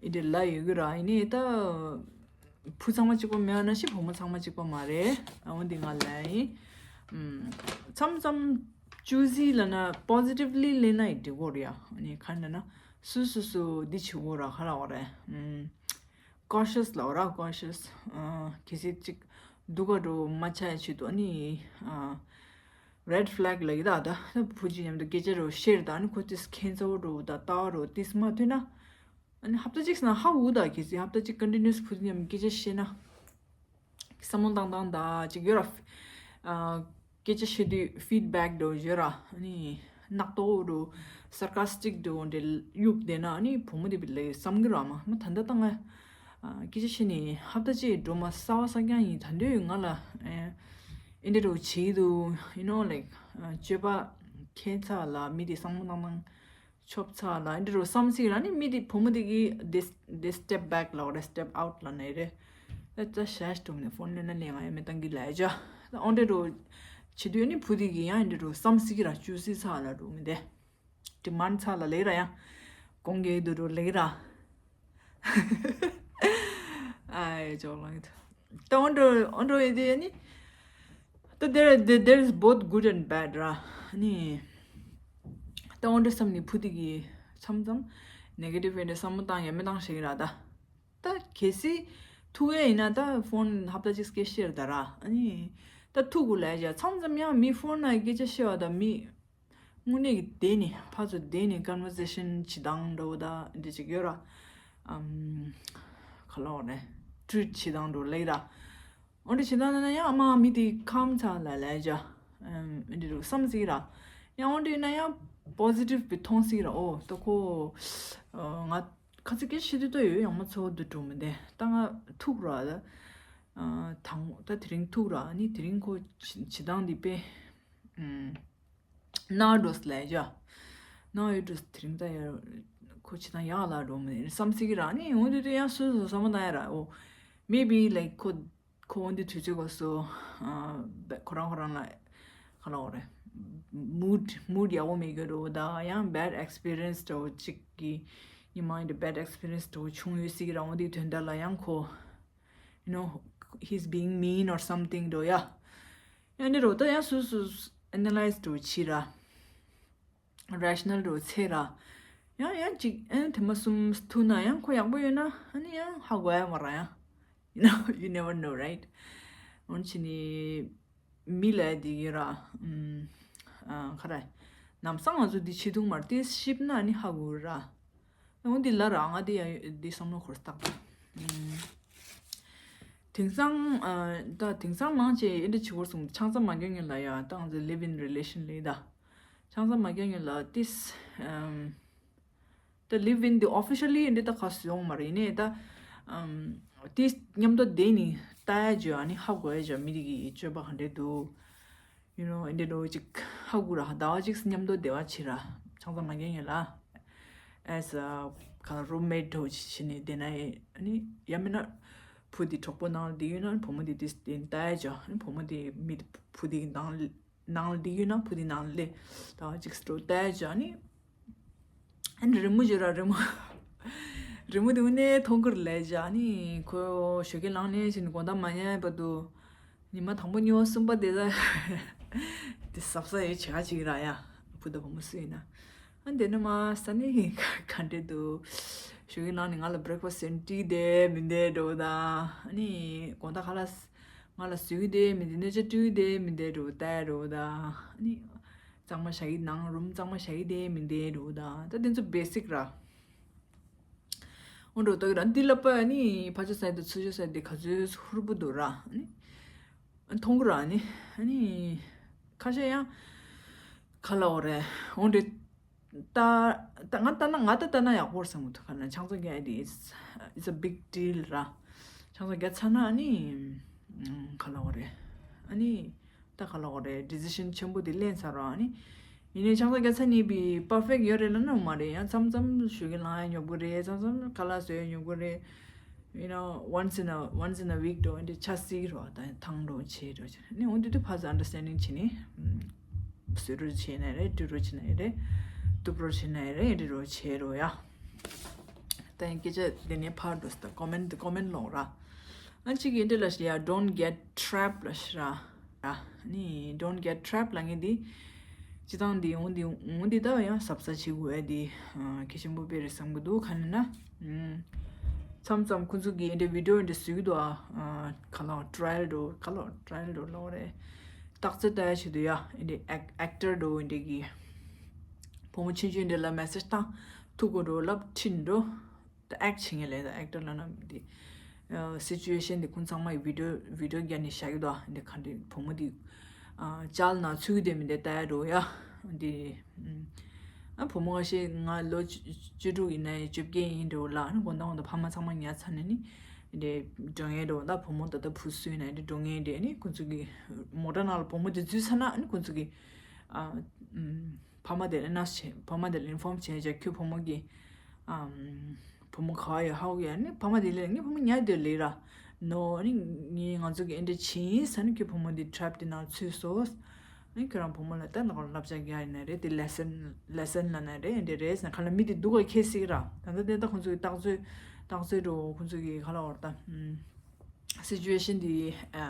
ཨེ་འདྲའི་ལ་ཡོད་གི་ར། ཡིན་ནའི་ད་བུ་ཚང་མ་གཅིག་པ་མེད་པ་ན་ཤི་བུ་མོ་ཚང་མ་གཅིག་པ་མ་རེད། ཨ་འོ་འདི་ང་ལ་ཡིན། ཨམ། མཚམས་མཚམས་ཅུ་སི་ལབ་ན་positively ལེན་ན་ཡི་འགྲིག་གོ་རེད་ཡ། ནི་ག་འདྲ་ན་སུ་སུ་སུ་འདི་བྱེད་གོ་ར་ག་ར་བ་རེད། ཨམ། cautious ལབ་ར། cautious། གལ་སྲིད་ཅིག་སྡུག་ག་འགྲོ་མ་ཆགས་ཡ་ཆེད་དུ། ཨ་ནི་red flag ལབ་ཀྱི་ད། ད་ད་བུ་གཅིག་མཉམ་དུ་སྐད་ཆ་རོ་བཤད་ར། ད་ཨ་ནི་ཁོ་ཏིས་ཁྱད་མཚར་རོ་ད་ལྟ་རོ་ཏིས་མ་ཐོན་ན། ཨ་ནི་ཧབ་ཏ་གཅིག་ན་ཧ་འུ་ད། གལ་སྲིད་ཧབ་ཏ་གཅིག་continuous བུ་གཅིག་མཉམ་སྐད་ཆ་བཤད་ན། བསམ་བློ་བཏང་སྟངས་ད་ཅིག་ཡོད་ར། ཨ། སྐད་ཆ་བཤད་དུས་feedback འདྲ་བོ་ཡོད་ར། ཨ་ནི་རྣག་ཏོག་འདྲ་བོ་sarcastic འདྲ་བོ་འདྲ་གཡུག་བསྡད་ན། ཨ་ནི་བུ་མོ་དེ་བི་ལས་བསམ་གི་ར། མ་མ་ད་ལྟ་ད་ང་ཨ་སྐད་ཆ་བཤད་ནས་ཧབ་ཏ་གཅིག་འགྲོ་མ་གསར་པ་གསར་རྐྱང་ཡིན། ད་དུང་ང་ལ་ཨེ་འདྲ་འདྲ་བོ་བྱེད་ཀྱི་འདུག you know, like སྤྱོད་པ་ཁྱད་མཚར་ལ་མི་དེ་བསམ་བློ་བཏང་སྟངས། ཆོབ་ཚ་ལ་འདི་རུ་བསམ་སྲིད་ར། ནི་མི་དེ་བུ་མོ་དེ་གི་དེ་དེ་step back ལ་རེ། step out ལ་ནི་རེ། ད་ཅ་ཤ་ཤ་དུམ་ནས་ཕོན་ལེན་ན་ལེན་ང་ཡ་མེ་ཏང་གི་ལ་ཡ་ཇ། ཨོན་དེ་རུ་བྱེད་དུས་ནི་བུ་དེ་གི་ཡང་འདི་རུ་བསམ་སྲིད་ར། ཅུ་སི་ཚ་ལ་རུ་མི་དེ་demand ཚ་ལ་ལེ་ར། ཡང་གོང་གི་དུ་རུ་ལེ་ར། ཨའི་ཇོ་ལང་ད་ཨོན་དེ་ཨོན་དེ་དེ་ནི། ད་there there there is both good and bad ར། ནི་ད་ཨོན་དེ་བསམ་ནི་བུ་དེ་གི་མཚམས་མཚམས་negative ཡིན་ནི་བསམ་བློ་བཏང་ཡ་མེ་ཏང་ཞིག་ར། ད་ད་གལ་སྲིད་ཐུག་ཡ་ཡིན་ན་ད་ཕོན་ཧབ་ཏ་གཅིག་སྐད་བཤད་ད་ར། ཨ་ནི་ད་ཐུག་གུ་ལ་ཡ་མཚམས་མཚམས་ཡང་མི་ཕོན་ན་སྐད་ཆ་བཤད་བ་ད་མི་དངོས་གནས་ཀྱི་བསྡད་ནས་ཕར་ཚུར་བསྡད་ནས་conversation བྱེད་སྟངས་འདྲ་བོ་ད་འདི་ཅིག་ཡོད་ར། ཨམ། ག་ལ་བ་རེད། treat བྱེད་སྟངས་འདྲ་བོ་ལེགས་ར། འོན་ཏེ་བྱེད་སྟངས་ན་ཡང་ཨ་མ་མི་དེ་ཁམ་ཚ་ལ་ལ་ཇ། ཨམ། འདི་རུ་བསམ་སྲིད་ར། ཡང་འོན་ཏེ་ན་ཡང་positive བི་མཐོང་སྲིད་ར། ཨོ་ད་ཁོ་ང་ཁ་ཚིག་སྐད་བཤད་དུས་ད་ཡོད་ཡང་མ་ཚོ་འདུ་འགྲོ་མི་འདེ། ད་ང་ཐུག་ར། ད་དང་ད་དེ་རིང་ཐུག་ར། ནི་དེ་རིང་ཁོ་བྱེད་སྟངས་འདི་དཔེ་ཨམ། ནའོ་ཌོས་ལས་ཇ། ནའོ་ཡོད་ཌོས་དེ་རིང་ད་ཡ་ཁོ་ཆི་དང་ཡག་ལ་འགྲོ་མི་བསམ་སྲིད་ཀྱི་ར། ནི་འོན་ཏེ་དེ་ཡང་སོ་སོ་བསམ་བློ་བཏང་ཡ་ར། ཨོ། maybe like ཁོ་ཁོ་འོན་ཏེ་དུས་ཚོད་གོ་སོ། ཁོ་རང་ཁོ་རང་ལ་ག་ལ་འོ་རེད། mood mood ཡག་པོ་མེད་གི་རོ། ད་ཡང་bad experience འདྲ་བོ་གཅིག་གི་ཉི་མ་འདི་bad experience འདྲ་བོ་བྱུང་ཡོད་སྲིད་ཀྱི་ར། འོན་ཏེ་དོན་དག་ལ་ཡང་ཁོ། you know, he's being mean or something འགྲོ་ཡ། ཡང་འདི་རོ་ད་ཡང་སུ་སུ་analyze འགྲོ་བྱི་ར། rational འགྲོ་ཚེ་ར། ཡང་ཡང་ཅིག་ཨན་དེ་མ་གསུམ་ཐུག་ན་ཡང་ཁོ་ཡག་པོ་ཡོད་ན་ཨ་ནི་ཡང་ཧ་གོ་ཡ་མ་ར་ཡང་། you know, you never know, right? འོན་ཆི་ནི་མི་ལ་དེ་གི་ར། ཨམ། ཨ་ཁ་ར། ནམ་སང་ང་ཚོ་འདི་བྱེད་ཐུབ་མར་དེ་ཤིབ་ན་ནི་ཧ་གོ་ར། འོན་ཏེ་ལ་ར་ང་དེ་ཡ་དེ་བསམ་བློ་འཁོར་སྟག་ད། དེང་སང་ཨ་ད་དེང་སང་མང་ཆེ་ཨེ་འདྲ་བྱེད་དགོས་སོང་། ཆང་ས་མ་རྒྱག་ཉིན་ལ་ཡ་ད་ང་ཚོ་live in relation ལས་ད། ཆང་ས་མ་རྒྱག་ཉིན་ལ་ཏིས་ཨམ། ད་live in དེ་officially ཨེ་འདྲ་ད་ག་སུ་ཡོང་མ་རེད། ཡིན་ནའི་ད་ཨམ། ཏིས་མཉམ་དུ་བསྡད་ནི་ལྟ་ཡ་ཇོ། ཨ་ནི་ཧ་གོ་ཡ་ཇོ་མི་དེ་གི་སྤྱོད་པ་ག་འདྲ་འདུག you know, ཨེ་འདྲ་འགྲོ་ཅིག་ཧ་གོ་ར། ཟླ་བ་གཅིག་མཉམ་དུ་བསྡད་པ་བྱེད་ར། ཆང་ས་མ་རྒྱག་ཉིན་ལ་as a ག་ལ་roommate འགྲོ་བྱེད་ནས་བསྡད་ན་ཨེ་ནི་ཡ་མིན་ན་བུ་དེ་གྲོགས་པོ་ནང་ལ་བསྡད་ཡོད་ན་བུ་མོ་དེ་དེ་དེ་ལྟ་ཡ་ཅོ། ཨ་ནི་བུ་མོ་དེ་མི་བུ་དེ་ནང་ནང་ལ་བསྡད་ཡོད་ན་བུ་དེ་ནང་ལ་ཟླ་བ་གཅིག་འགྲོ་ལྟ་ཡ་ཅོ། ཨ་ནི་ཨ་ནི་རི་མོ་བྱེད་ར། རི་མོ་རི་མོ་དེ་དངོས་གནས་མཐོང་གི་རེད་ལས་བྱ། ནི་ཁོ་ཞོགས་ཀས་ལངས་ནས་ཕྱིན་དགོང་དག་མ་ཉལ་བར་དུ་ཉི་མ་དང་པོ་གཉིས་པ་གསུམ་པ་དེ་ལ་དེ་གཟབ་གཟབ་ཡོད་བྱེད་ག་ཅིག་ར་ཡ། བུ་དང་བུ་མོ་སུ་ཡིན་ན། ཨ་དེ་ནི་མ་ས་ནི་ག་འདྲས་འདུག་ཞོགས་ཀས་ལངས་ནས་ང་ལ་breakfast ཡང་སྤྲད་བསྡད་མི་བསྡད་འགྲོ་ད། ཨ་ནི་དགོང་དག་ཁ་ལག་ང་ལ་བཟོས་བསྡད་མི་བསྡད། སྣོད་ཆ་སྤྲད་བསྡད་མི་བསྡད་འགྲོ་ལྟ་འགྲོ་ད། ཨ་ནི་གཙང་མ་བཞག་གི་ནང་རུམ་གཙང་མ་བཞག་གི་བསྡད་མི་བསྡད་འགྲོ་ད། ད་དེ་ཚོ་basic ར། འོ་འགྲོ་ལྟ་གི་ར། འདི་ལབ་པ་ནི་ཕར་ཕྱོགས་ས་དེ་ཚུར་ཕྱོགས་ས་དེ་ག་ཚོད་ཧུར་པོ་འདུག་ར། ཨ་ནི་མཐོང་གི་ར། ཨ་ནི་ཨ་ནི་ཁ་ཤས་ཡང་ག་ལབ་དགོས་རེད། འོ་འདྲ་ད་ད་ང་ལྟ་ན་ང་ད་ལྟ་ན་ཡག་པོ་རེད་བསམ་གི་འདུག་ག་ན་ཆང་ས་རྒྱག་ཡ་དེ་it's, it's a big deal ར། ཆང་ས་རྒྱག་ཚར་ན་ཨ་ནི་ག་ལབ་དགོས་རེད། ཨ་ནི། ད་ག་ལབ་དགོས་རེད། decision ཆེན་པོ་དེ་ལེན་ཚར་རོ། ཨ་ནི་ཡིན་ནའི་ཆང་ས་རྒྱག་ཚར་ནས་པའི་perfect ཡོད་རེད་ལབ་ན་མ་རེད། ཡང་མཚམས་མཚམས་ཞོགས་ཀས་ལངས་ཡ་ཉོབ་གི་རེད། མཚམས་མཚམས་ཁ་ལག་བཟོ་ཡ་ཉོབ་གི་རེད། you know, once in a once in a week འགྲོ་འདི་ཆ་སྲིད་རོ། ད་ཐང་འགྲོ་བྱེད་འགྲོ་བྱེད་ནི་འོ་འདི་དུ་ཕར་ཚུར་understanding བྱེད་ནི་བཟོ་འགྲོ་བྱེད་ན་རེད། འགྲོ་འགྲོ་བྱེད་ན་རེད། གཏུབ་རོགས་བྱེད་ན་རེད། འདི་རོགས་བྱེད་རོགས་ཡ། ད་ཡིན་སྐད་ཆ་འདི་ནས་ཕར་འགྲོ་ད་comment comment ལོག་ར། ཨ་ཅིག་གིས་འདི་ལ་ཞེ་ཡ་don't get trapped ལ་ཞེ་ར། ནི་don't get trapped ལ་ངས་འདི་སྤྱི་བཏང་འདི་འོང་འདི་འོང་འདི་ད་ཡང་གཟབ་གཟབ་བྱེད་དགོས་ཡ་འདི་གལ་ཆེན་པོ་དཔེ་རེད་བསམ་གི་འདུག་ག་ནས་ན། མཚམས་མཚམས་ཁོང་ཚོ་གིས་འདི་འདྲའི་བི་ཌི་ཡོ་འདི་བཟོ་གི་འདུག་ཨ། ཨ། ག་ལ་ཊ་ར་ཡལ་འདྲ་ག་ལ་ཊ་ར་ཡལ་འདྲ་ལབ་རེད། རྟགས་རྩེ་ལྟ་ཡ་ཆེད་དུ་ཡ་འདི་ཨེག་ཨེག་ཊར་འདྲ་འདི་གི་བུ་མོ་ཆུང་ཆུང་འདི་ལ་མེ་སེ་ཇི་བཏང་ཐུག་གོ་འདྲ་ལབ་ཁྲིད་འདྲ། ད་ཨེག་བྱེད་མཁན་ལས་ད་ཨེག་ཊར་ལབ་ན་འདི་སི་ཅུ་ཨེ་ཤན་འདི་ཁོང་ཚང་མ་ཡི་བི་ཌི་ཡོ་བི་ཌི་ཡོ་བརྒྱབ་ནས་བཞག་གི་འདུག་ཨ། འདི་ག་འདི་བུ་མོ་འདི་ཨ་ཅལ་ན་ཚུགས་ཀྱི་དེ་མི་འདི་ལྟ་ཡ་འདྲ་ཡ་འདི། ཨ། བུ་མོ་ཁ་ཤས་ང་ལོ་བཅུ་བཅུ་དྲུག་ཡིན་ནའི་བཅོ་བརྒྱད་ཡིན་འདྲ་ལ། ཨ་ནི་དགོང་དག་དགོང་དག་ཕ་མ་ཚང་མ་ཉལ་ཚར་ནས་ནི་འདི་འགྲོ་མཁན་འདྲ། ད་བུ་མོ་ད་ལྟ་བུ་སུ་ཡིན་ནའི་འདི་འགྲོ་མཁན་འདི། ཨ་ནི་ཁོང་ཚོ་གི་མོ་ཊ་ནང་ལ་བུ་མོ་འདི་འཛུལ་ཚར་ན། ཨ་ནི་ཁོང་ཚོ་གི་ཨ། ཕ་མ་དེ་ལ་ཨེ་ནའོན་སི་བྱེད། ཕ་མ་དེ་ལ་ཨིན་ཕོམ་བྱས་བྱས་ཁྱོད་བུ་མོ་གི་ཨམ། བུ་མོ་ག་པར་ཡོད་ཧ་གོ་ཡ། ནི་ཕ་མ་དེ་ལ་ངའི་བུ་མོ་ཉལ་དེ་ལས་ར་ནོ། ཨ་ནི་ངས་ང་ཚོ་གི་ཨེ་འདྲ་བྱིན་ས་ནི་ཁྱོད་བུ་མོ་འདི་ཊྲེབ་དེ་ནང་ཚུད་སོང་། ཨ་ནི་ཁྱོད་རང་བུ་མོ་ལ་ད་ནག་ལབ་ཅག་རྒྱག་ཡིན་ན་རེད། དེ་ལེ་སན་ལེ་སན་ལ་ན་རེད། ཨེ་འདྲ་རེད་ཟེར་ན་ག་ལ་མི་དེ་སྡུག་ག་ཁེལ་སྲིད་ར། ད་ལྟ་དེ་ད་ཁོང་ཚོ་གི་རྟགས་མཚོད་རྟགས་མཚོད་འགྲོ་ཁོང་ཚོ་གི་ག་ལ་བར་ད་ཨམ། སི་ཅུ་ཨེ་ཤན་འདི་ཨ་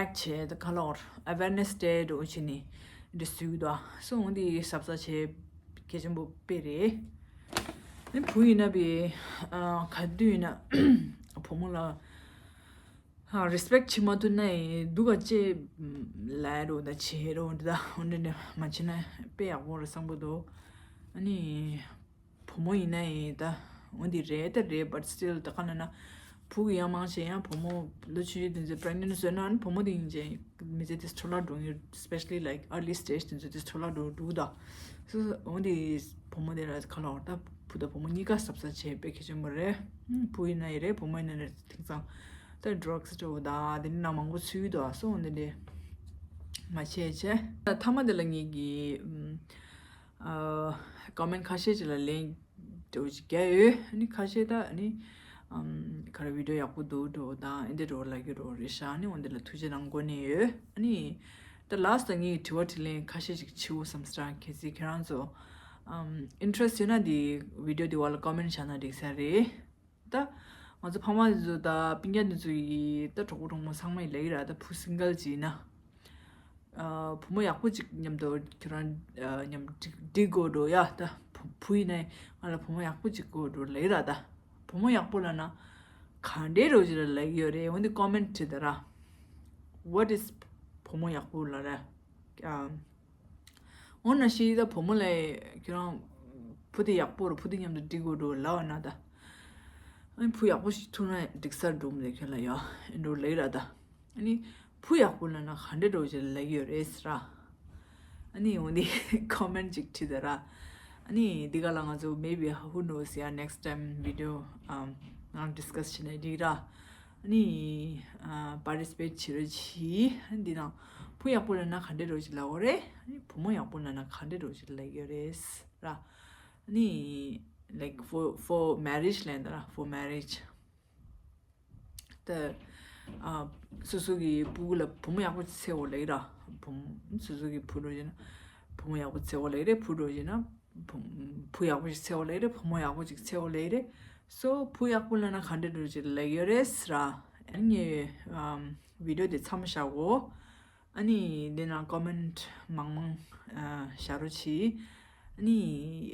ཨེག་བྱས། ད་ག་ལ་བར་ཨ་ཝེར་ནེ་སི་སྤྲད་འགྲོ་བྱས་ནས་འདི་བཟོས་འདུག་ཨ། སོ་འོ་འདི་གཟབ་གཟབ་བྱས་གལ་ཆེན་པོ་དཔེ་རེད། ནི་བུ་ཡིན་ན་བི་ཨ་ག་དུས་ཡིན་ན་བུ་མོ་ལ་ཨ་རི་སི་པེག་བྱེད་མ་ཐུབ་ན་ཡིན་སྡུག་ག་ཅེས་ལབ་རོགས་ད་བྱེད་རོགས་འདི་ད་འོ་འདི་འདྲ་མ་བྱེད་ན་དཔེ་ཡག་པོ་རེད་བསམ་གི་འདུག་ཨ་ནི། བུ་མོ་ཡིན་ན་ཡིན་ད། འོ་འདི་རེད་ད་རེད། བཊ་སི་ཊིལ་ད་ག་ན་ན་བུ་གི་ཡང་མང་ཆེ་ཡང་བུ་མོ་ལོ་ཆུང་ཆུང་དེ་ཚོ་པི་རེག་ནེན་ཊི་བཟོས་ན་ནི་བུ་མོ་དེ་ཡིན་ཅེ་མི་ཚེ་དེ་འཕྲོ་བརླག་འགྲོ་ཡོད། སི་པེ་ཤ་ལི་ལའིཀ་ཨར་ལི་སི་ཊེཇ་དེ་ཚོ་དེ་འཕྲོ་བརླག་འགྲོ་འགྲོ་ད། སོ་སོ་འོ་འདི་བུ་མོ་དེ་ལ་ག་ལ་བར་ད་བུ་དང་བུ་མོ་གཉིས་ཀ་གཟབ་གཟབ་བྱས་དཔེ་གལ་ཆེན་པོ་རེད། བུ་ཡིན་ན་ཡིན་རེད། བུ་མོ་ཡིན་ན་རེད། དེང་སང་ད་ཌྲག་སི་འགྲོ་ད་དེ་ནི་ནང་མང་པོ་ཚུད་ཡོད་ད། སོ་འོ་འདི་འདྲས་མ་བྱས་བྱས། ད་མཐའ་མ་དེ་ལ་ངེད་ཀྱི་ཨ། ཀོ་མེན་ཁ་ཤས་ཅིག་ལ་ལན་འདྲ་བོ་ཅིག་རྒྱག་ཡོད། ཨ་ནི་ཁ་ཤས་ད་ཨ་ནི་ཨམ། ག་རེ་བི་ཌི་ཡོ་ཡག་པོ་འདུག་འདྲ་བོ་དང་ཨེ་འདྲ་འདྲ་བོ་ལབ་རྒྱུ་འདྲ་བོ་རེད་ཤག་ཨ་ནི་འོ་འདི་ལ་ཐུགས་རྗེ་གནང་གོ་ནས་ཡོད། ཨ་ནི་ད་ལ་སི་ཊི་ད་ངས་དྲི་བ་དྲིས་ལན་ཁ་ཤས་ཅིག་བྱེད་འོ་བསམ་སྟེ། གལ་སྲིད་ཁྱེད་རང་ཚོ་ཨམ། ཨིན་ཊེ་རེ་སི་ཊི་ཡོད་ན་འདི་བི་ཌི་ཡོ་འདི་བར་ལ་ཀོ་མེན་བྱས་ན་འགྲིག་ས་རེད། ད་ང་ཚོ་ཕ་མ་འདི་ཚོ་ད་སྤུན་ཀྱག་འདི་ཚོ་ཡི་ད་གྲོགས་པོ་གྲོགས་མོ་ཚང་མ་ཡི་ལབ་ཀྱི་ར། ད་བུ་སིང་གལ་ཅིག་ཡིན་ན། ཨ། བུ་མོ་ཡག་པོ་ཅིག་མཉམ་དུ་ཁྱོད་རང་ཨ། མཉམ་སྒྲིག་སྒྲིག་དགོས་འགྲོ་ཡ། ད་བུ་བུ་ཡིན་ནའི་ང་ལ་བུ་མོ་ཡག་པོ་ཅིག་དགོས་འགྲོ་ལབ་ཀྱི་ར། ད་བུ་མོ་ཡག་པོ་ལབ་ན་ག་འདྲའི་འདྲ་བོ་ཅིག་ལ་ལབ་ཀྱི་ཡོད་རེད། འོན་ཏེ་ཀོ་མེན་བྲིས་ད་ར། What is བུ་མོ་ཡག་པོ་ལབ་ར། ཨ། འོ་ན་ཤི་ད་བུ་མོ་ལ་ཁྱོད་རང་བུ་དེ་ཡག་པོ་རེད། བུ་དེ་མཉམ་དུ་སྒྲིག་དགོས་འགྲོ་ལབ་པ་ན་ད། ཨ་ནི་བུ་ཡག་པོ་ཞིག་ཐུག་ན་འགྲིག་ས་འགྲོ་མི་འདུག་ཁྱོད་ལ་ཡ་ཨེ་འགྲོ་ལབ་ཀྱི་ར་ད། ཨ་ནི་བུ་ཡག་པོ་ལབ་ན་ག་འདྲ་འདྲ་བོ་ཅིག་ལབ་ཀྱི་ཡོད་རེད་ཟེར་ར། ཨ་ནི་འོ་འདི་ཀོ་མེན་ཅིག་བྲིས་ད་ར། ཨ་ནི་འདི་ག་ལ་ང་ཚོ་maybe who knows ཡ་next time video ཨམ། ང་ཌི་སི་ཀ་སི་བྱེད་ན་འགྲིག་ར། ཨ་ནི་ཨ། པར་ཊི་སི་པེཊ་བྱེད་རོགས་གྱིས། འདི་ནང་བུ་ཡག་པོ་ལབ་ན་ག་འདྲ་འདྲ་བོ་ཅིག་ལབ་ཀྱི་ཡོད་རེད། ཨ་ནི་བུ་མོ་ཡག་པོ་ལབ་ན་ག་འདྲ་འདྲ་བོ་ཅིག་ལབ་ཀྱི་ཡོད་རེད་ཟེར་ར། ཨ་ནི་like for for marriage ལབ་ད་ར། for marriage ད་ཨ། སོ་སོ་གི་བུ་ལ་བུ་མོ་ཡག་པོ་ཅིག་འཚོལ་དགོས་ལབ་ཀྱི་ར། བུ་མོ་སོ་སོ་གི་བུ་འདྲ་བོ་ཅིག་ཡིན་ན་བུ་མོ་ཡག་པོ་འཚོལ་དགོས་ལབ་ཀྱི་རེད། བུ་འདྲ་བོ་ཅིག་ཡིན་ན་བུ་བུ་ཡག་པོ་ཅིག་འཚོལ་དགོས་ལབ་ཀྱི་རེད། བུ་མོ་ཡག་པོ་ཅིག་འཚོལ་དགོས་ལབ་ཀྱི་རེད། སོ་བུ་ཡག་པོ་ལབ་ན་ག་འདྲ་འདྲ་བོ་ཅིག་ལབ་ཀྱི་ཡོད་རེད་ཟེར་ར། ཨ་ནི་ངས་ཨམ། བི་ཌི་ཡོ་དེ་མཚམས་བཞག་གོ། ཨ་ནི་འདི་ནང་ཀོ་མེན་མང་མང་ཨ། བཞག་རོགས་གྱིས། ཨ་ནི་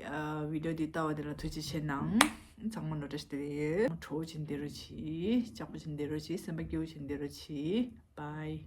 ཨ། བི་ཌི་ཡོ་འདི་ལྟ་བ་དེ་ལ་ཐུགས་རྗེ་ཆེ་གནང་། ཚང་མ་ལ་བཀྲ་ཤིས་བདེ་ལེགས། བྲོ་བོ་བྱས་བསྡད་རོགས་གྱིས། སྐྱག་པ་བྱས་བསྡད་རོགས་གྱིས། སེམས་པ་སྐྱིད་པོ་བྱས་བསྡད་རོགས་གྱིས། Bye.